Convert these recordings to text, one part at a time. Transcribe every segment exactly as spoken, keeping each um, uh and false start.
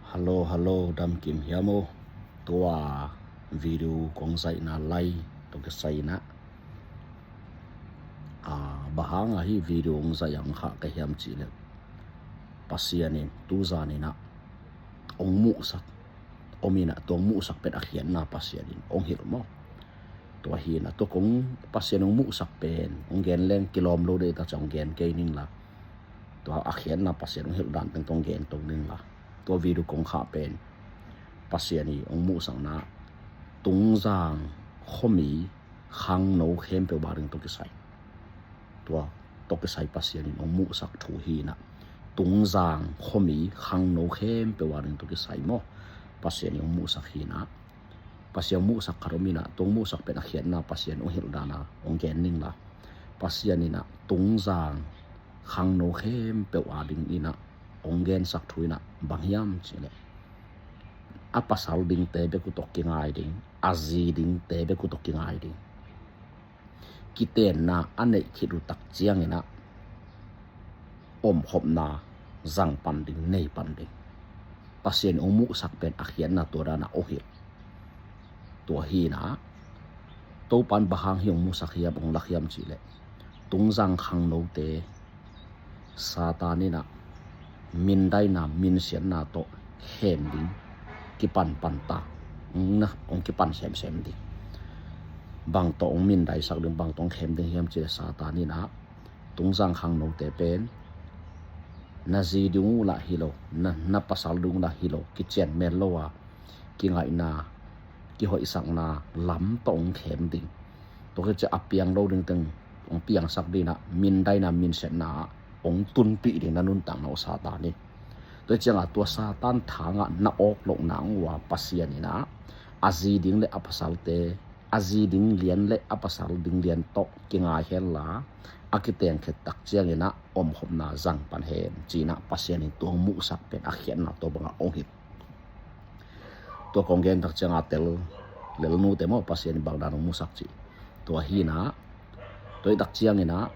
Hello, hello, damkim hiam aw? Tua video kong zaihna lai tawh kisai inah, a, bang hanga hih video hong zaih hong khah ka hiam cihleh, Pasian in tuzan inah hong muhsak om inah, tua hong muhsak pen a khiatna Pasian in hong hilh maw? Tua hi inah tua kong, Pasian hong muhsak pen hong gen leng kilawm lo dei ta ciang hong gen kei ning la, tua a khiatna Pasian hong hilh dan teng tawh hong gen to ning la, tua video kong khah pen Pasian i hong muhsakna Tungzang khuami khangno khempeuh a ding tawh kisai, tua tawh kisai Pasian in hong muhsak thu hi inah, Tungzang khuami khangno khempeuh a ding tawh kisai maw? Pasian in hong muhsak hi inah, Pasian hong muhsak khat om inah, tua hong muhsak pen a khiatna Pasian hong hilh dan a hong gen ning la, Pasian inah Tungzang khangno khempeuh a ding inah hong gensak thu inah bang hiam cihleh, a pasal dingte bek uh tawh kingai ding, a zi dingte bek uh tawh kingai ding, kitenna a neih khit uh tak ciang inah omkhopna zang pan ding, nei pan ding. Pasian hong muhsak pen a khiatna tua dan a hong hilh. Tua hi inah Topan bang hang hih hong muhsak hiam, hong lak hiam cihleh, Tungzang khangnote Satan inah mindaina minsiatna tawh khem ding, kipan pan ta, hong na, hong kipan semsem ding. Bang tawh hong mindaisak ding, bang tawh hong khem ding hiam cihleh, Satan inah Tungzang khangnote pen na zi ding uh lah hi lo, na, na pasal ding uh lah hi lo, kician mel lo a, kingaihna, kihoihsakna lam tawh hong khem ding. Tua khit ciang a piang lo ding teng hong piangsak ding inah, mindaina minsiatna ah hong tunpih ding na nuntakna uh Satan in. Tua hi ciangah tua Satan thangah na awk loh nang uh a Pasian inah a zi ding le a pasalte, a zi ding lian le a pasal ding lian tawh kingai hen la, a kiteng khit tak ciang inah omkhopna zang pan hen ci inah Pasian in tua hong muhsak pen a khiatna tua bangah hong hilh. Tua kong gen tak ciangah tel lel nute maw, Pasian in bang dan hong muhsak cih. Tua hi inah, tua hi tak ciang inah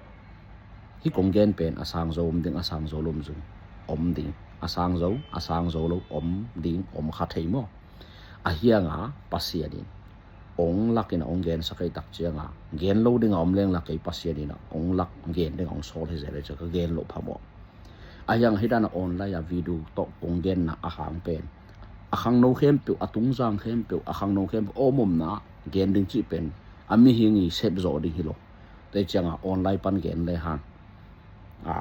hih kong gen pen a sang zo om ding, a sang zo lo om zong om ding, a sang zo, a sang zo lo om ding, om kha thei maw? A hiangah Pasian in hong lak inah hong gensak hi tak ciangah, gen lo dingah om leng la kei Pasian inah hong lak, gen dingah hong sawl hi zel hi ciah ka gen loh phamawh. A hiangah hih dan a online a video tawh kong genna a hang pen a khangno khempeuh, a Tungzang khempeuh, a khangno khempeuh a om omna gen ding cih pen a mihing i sep zawh ding hi lo. Tua hi ciangah online pan gen le hang, a,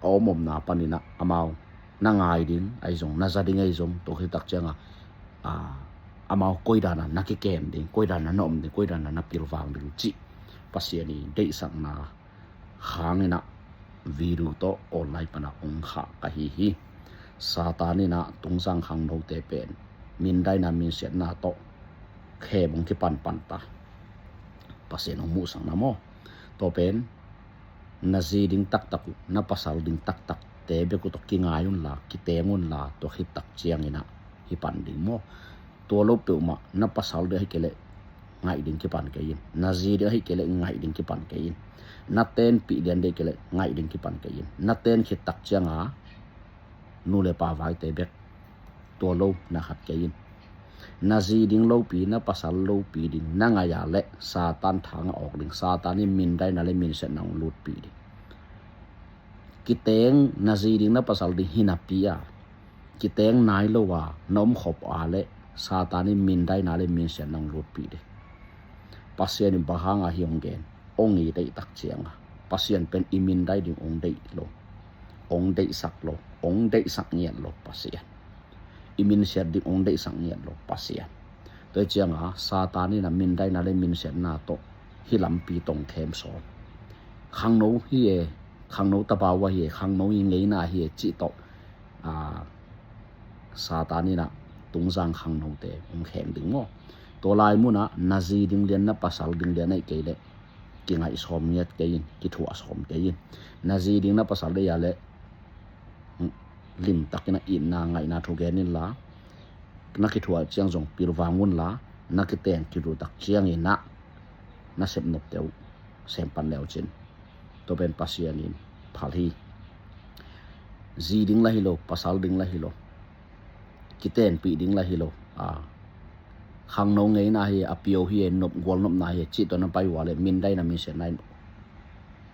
a om omna pan inah amau na ngai ding ahi zong, na za ding ahi zong, tua khit tak ciangah, a, amau koi dan a na kikem ding, koi dan a na om ding, koi dan a na pilvang ding cih Pasian i deihsakna hang inah video tawh online pan a hong khah ka hi hi. Satan inah Tungzang khangnote pen mindaina minsiatna tawh khem, hong kipan pan ta. Pasian hong muhsakna maw? Tua pen na zi ding taktak uh, na pasal ding taktakte bek uh tawh kingai un la, kiteng un la, tua khit tak ciang inah hih pan ding maw? Tua lo peuhmah, na pasal ding ahi kei leh ngaih ding kipan kei in, na zi ding ahi kei leh ngaih ding kipan kei in, na tenpih lian ding ahi kei leh ngaih ding kipan kei in, na ten khit tak ciangah nu le pa vaite bek tua lo na khat kei in. Na zi ding lopi, na pasal lopi ding na ngaih a leh Satan thangah awk ding, Satan in mindaina le minsiatna hong lutpih ding. Kiteng na zi ding, na pasal ding hi napi a, kiteng nai lo a na om khop a leh Satan in mindaina le minsiatna hong lutpih ding. Pasian in bang hanga hih hong gen, hong i deih tak ciangah, Pasian pen i mindai ding hong deih lo, hong deihsak lo, hong deihsak ngiat lo Pasian. I minsiat ding hong deihsak ngiat lo Pasian. Tua hi ciangah Satan inah mindaina le minsiatna tawh hih lampi tawh hong khem sawm. Khangno hi e, khangno tabau ahi e, khangno i ngeina hi e cih tawh, a, Satan inah Tungzang khangnote hong khem ding maw? Tua lai munah na zi ding lian, na pasal ding lian ahi kei leh kingaih sawm ngiat kei in, kithuah sawm kei in. Na zi ding, na pasal ding a leh limtakin a itna ngaihna thu gen in la, na kithuah ciang zong pilvang un la, na kiteng khit uh tak ciang inah na sep nopte uh sem pan le uh cin. Tua pen Pasian in phal hi. Zi ding la hi lo, pasal ding la hi lo, kitenpih ding la hi lo. A, khangno ngeina hi, a pio hi, nop gual nopna hi, cih tawh na pai ua leh mindaina minsiatna in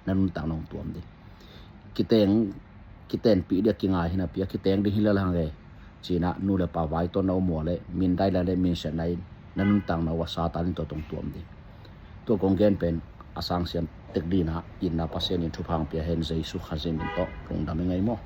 na nuntakna hong tuam ding. Kiteng, kitenpih ding a kingai hi napi a kiteng ding hi lel hang e, ci-in ah nu le pa vai tawh na om ua leh mindaina le minsiatna in na nuntakna uh ah Satan in tawh tong tuam ding. Tua kong gen pen a sangsiam tek ding a, itna Pasian in thupha hong pia hen, Jesu Khazih min tawh. Lungdam i ngei maw?